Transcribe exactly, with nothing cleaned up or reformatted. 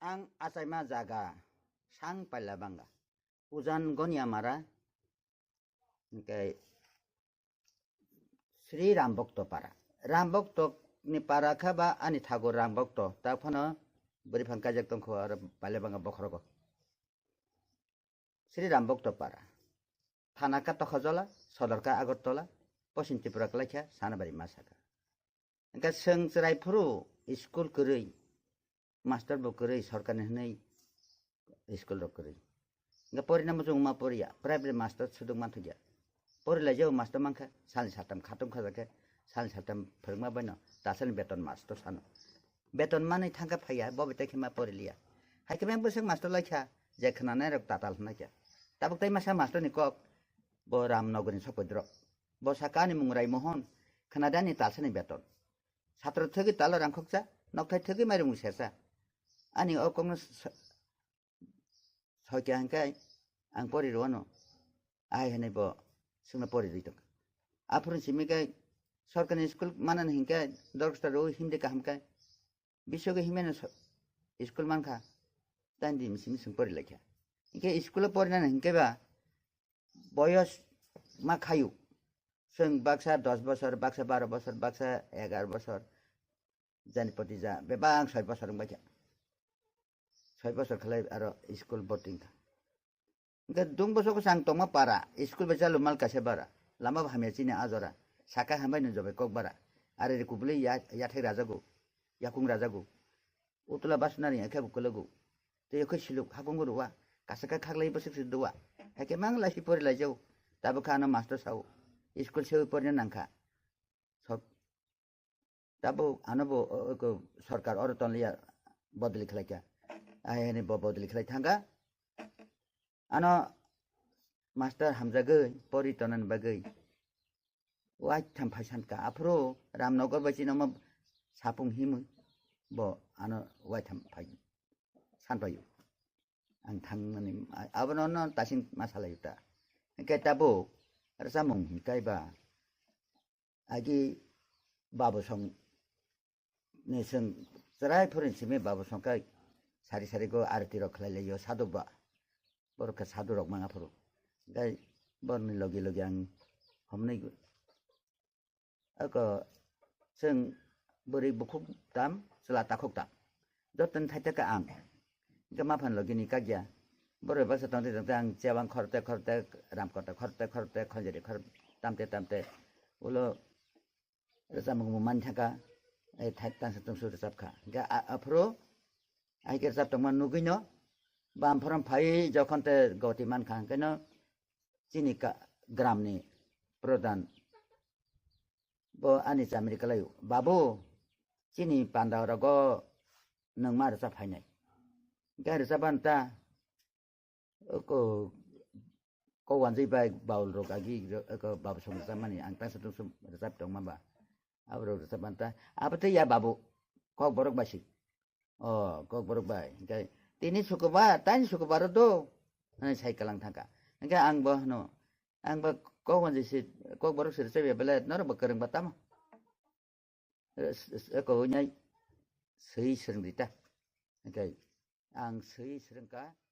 Ang achaima jaga sang paila banga. Ujan Goniamara, hingke Sri Rambokto para. Rambokto ni para kha ba ani thago Rambokto. Ta phano bwrwi phang kaijak tongkho aro paila banga bokhorogo. Sri Rambokto para. Thana ka Tokhajola, sodor ka Agartala, Poschim Tripura kwlaikha Sanabari masaka. Hingke chwng chwrai phuru school kwrwi, master bo kwrwi, sorkarni hwnwi school rok kwrwi. Hingke porina muchung ma poriya, private master suduk manthokya. Porilaijao master mankha, salni saltam khatung khajakhe, salni saltam phwrwngma baino, tasalni beton master sano. Beton manwi thangkha phaiya, bo betai khe ma poriliya. Hai khe beng bwswk master laikha, je khwnanai rok tatal hwnnaikha. Tabuk tai masa master ni kok, bo Ramnogor ni sokpoi drok. Bo saka ani mung Rai Mohon, khwnadani talsani beton. Satro thwgwi talo rangkhoksa, nokthai thwgwi mairung sersa. Ani o kokno sa-, soikya hingkai ang pori rwano. Ahai hwnwi bo swngno pori rwi tongkha. Aphuru simi kai sorkarni school manani hingkai dorksta rw hindi kaham kai. Bisogo himeno so-, school mankha. Tani di simi swng pori laikha. Hingke school o porinani hingke ba boyos ma khayu. Chwng baksa dos bosor, baksa baro bosor, baksa egar bosor, jani poti ja, bebak soi bosor wngbaikha. Soi bosor khlai aro school boarding kha. Hingke dung bosok sang tongma para, school bai chalu mal kaisa bara, lama bo hamya chini ajora, saka hambai no jobai kok bara, are kubuli ya, yathek rajago, yakung rajago. Utula basnari ya khe bo kologo. Tei yakhe siluk hakung rwa. Kasa khe khaklai bwswk se dua. Hakhe mang lai si pori lai jau. Tabo kha ano master sao. School sewi porina nangkha. Sok. Tabo ano bo, o, o, ko, sorkar oro tonliya bodoli khlai kha. Ai hani bo bodoli khlai thangkha. Ano master hamjagwi pori tonani bagwi waitham phai sankha. Aphuru Ramnogor bai chini omo sapung himwi bo ano waitham phai sanpaio. Ang thangmani, abono no tasing ma salaio ta. Hingke tabuk rwchapmung hingkai ba agi Babosong ni chwng chwrai phuru simi Babosong kai sari sari go arti rok khlai laio sadhu ba. Borok khe sadhu rok manga phuru. Gai borni logi logi ang homnai go. Ako chwng bwrwi bukhuk tam, chwla takhuk tam. Joto ni thaitaka ang. Hingke maphan logi ni kakya. Borok baksa tongte tongte ang chebang khorte khorte, ramkota khorte khorte, khonjari khor tamte tamte. Ulo rwchapmung bo man thangkha, ai thai tangsa tungsu rwchapkha. Hingke a-, aphuru ai khe rwchap tongma nugwino, bam phorom phai jokhon te goti mankha, hingkeno chini ka-, gramni pradhan bo ani chamri kwlaio, "Babu, chini panda rogo nwng ma rwchap phainai?" Hingke rwchap ban ta, Ko, ko wanjwi bai baul rok agi ro-, ko Babosong rwchapmani ang tangsa tungsum rwchap tongma ba. Abo rok rwchap manta. Abo tei ya babu. Kok borok bai si. O, kok borok bai. Hingke tini sukubar, tani sukubar do. Hwnwi sai kalang thangka. Hingke ang bo hwno. Ang bo kok wanjwi si, kok borok si rwchap ya bele norok bo kwrwng ba tamo. Ko wngnai swi swrwng di ta. Hingke ang swi swrwngka.